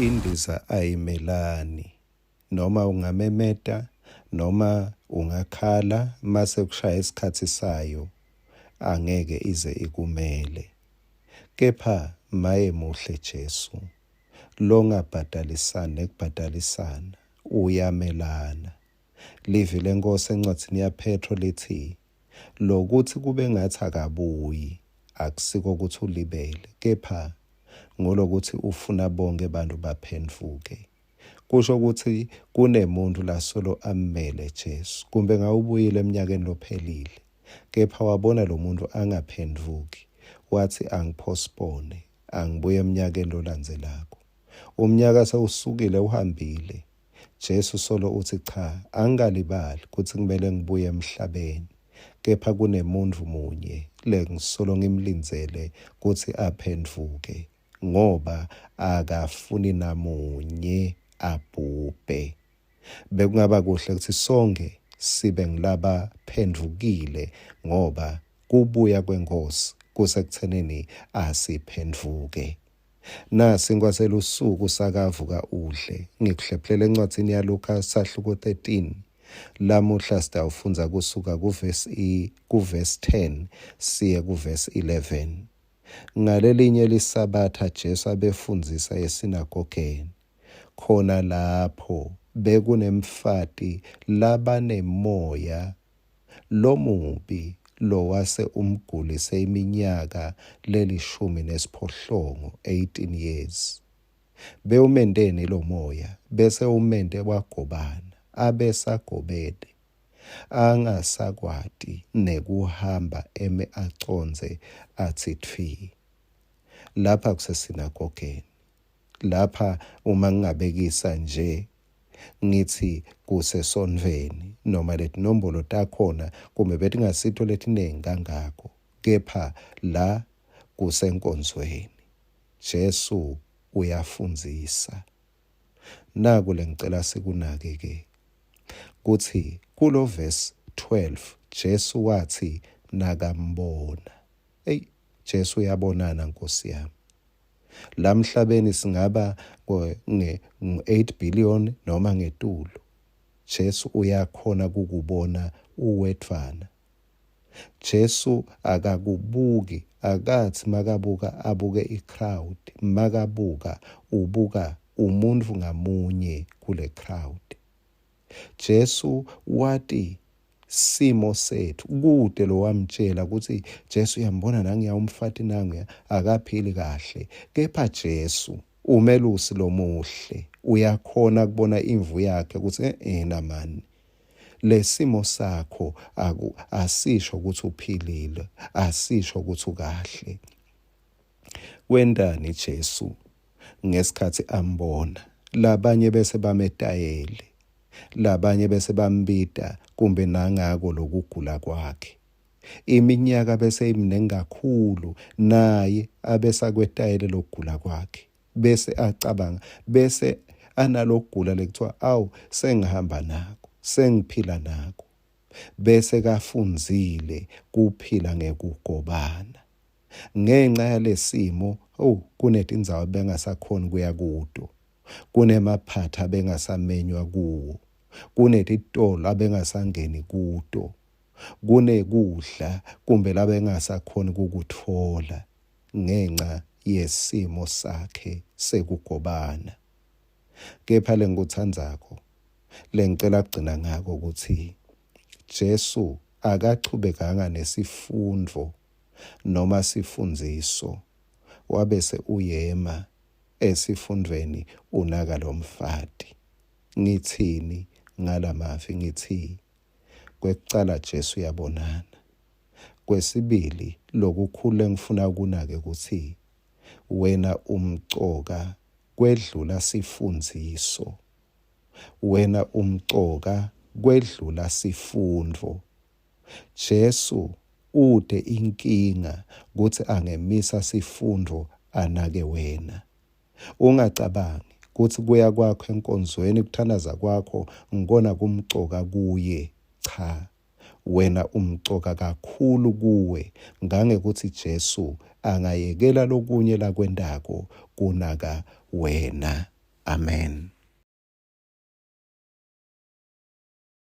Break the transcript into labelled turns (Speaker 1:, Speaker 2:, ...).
Speaker 1: Indiza ayimelani. Noma ungamemeta noma ungakhala mase kushaya isikhathi sayo angeke ize ikumele. Kepha maye muhle Jesu longabhadalisani nekubhadalisana uyamelana. Livi leNkhosi encwadzini yaPhetro litsi, Lokutsi kube ngatsi akabuyi akusiko kutsi ulibele, kepha ngulokutsi ufuna bonkhe bantfu baphendvuke. Kusho kutsi kunemuntfu lasolo ammele Jesu, kumbe ngawubuyile eminyakeni lophelile, kepha wabona lomuntfu angaphendvuki, watsi angipostpone, angibuye emnyakeni lolandzelako. Umnyaka sewusukile uhambile, Jesu solo utsi, Cha, angikalibali kutsi kumele ngibuye emhlabeni, kepha kunemuntfu munye lengisolo ngimlindzele kutsi aphendvuke, ngoba akafuni namunye abhubhe. Bekungaba kuhle kutsi sonkhe sibe ngulabaphendvukile ngoba kubuya kweNkhosi kusekutsenini asiphendvuke. Nasinkwa selusuku sakavuka udle. Ngikuhlephulela encwadzini yaLuka sahluko 13. Lamuhla sitawufundza kusuka kuvesi i kuvesi 10 siye kuvesi 11. Ngalelinye liSabatha Jesu abefundzisa esinagogeni. Khona lapho bekunemfati labanemoya Lomubi lowase umgulise iminyaka lelishumi nesiphohlongo, 18 years. Bewumenteni lomoya? Bese umente wagobana, abesagobene, angasakwati nekuhamba eme acondze atsi tfwi. Lapha kusesinagogeni. Lapha uma ngingabekisa nje ngitsi kusesontfweni noma letinombolo takhona kumbe betingasito letiningi kangako kepha la kusenkonzweni. Jesu uyafundzisa. Naku lengicela sikunake ke kutsi kulo verse 12 Jesu watsi nakambona. Ey Jesu uyabonana Nkosi yami. Lamhlabeni singaba nge-8 billion noma ngetulu. Jesu uyakhona kukubona uwedvwana. Jesu akakubuki, akatsi makabuka abuke i-crowd, makabuka ubuka umuntfu ngamunye kule crowd. Jesu wati simo setfu kute lowamtjela kutsi Jesu uyambona nangiya umfati nanguya akaphili kahle kepha Jesu umelusi lomuhle uyakhona kubona imvu yakhe kutsi eh namani lesimo sakho aku asisho ukuthi uphilile asisho ukuthi ukahle wentani Jesu ngesikhatsi ambona labanye bese bametayele labanye bese bambita kumbe nangako lokugula kwakhe iminyaka bese iminingi kakhulu naye abesakwetayele lokugula kwakhe bese acabanga bese analokugula lekuthiwa awu sengihamba nako sengiphila nako bese kafundzile kuphila ngekugobana Ngenca yalesimo, oh, kunetindzawo bengasakhoni kuya kuto. Kunemaphatha abengasamenywa kuwo. Kunetitolo abengasangeni kuto. Kunekudla kumbe labengasakhoni kukutfola ngenca yesimo sakhe sekugobana. Kepha lengikutsandzako, lengicela kugcina ngako kutsi Jesu akachubekanga nesifundvo noma sifundziso, wabese uyema esifundvweni unaka lomfati. Ngitsini ngalamavi? Ngitsi kwekucala Jesu uyabonana. Kwesibili lokukhulu lengifuna ukunake kutsi wena umcoka kwedlula sifundziso. Wena umcoka kwedlula sifundvo. Jesu ute inkinga kutsi angemisa sifundvo anake wena. Ungacabangi kutsi kuya kwakho enkonzweni kuthandaza kwakho ngikona kumcoka kuye. Cha, wena umcoka kakhulu kuwe ngangekutsi Jesu angayekela lokunye lakwentako kunaka wena. Amen.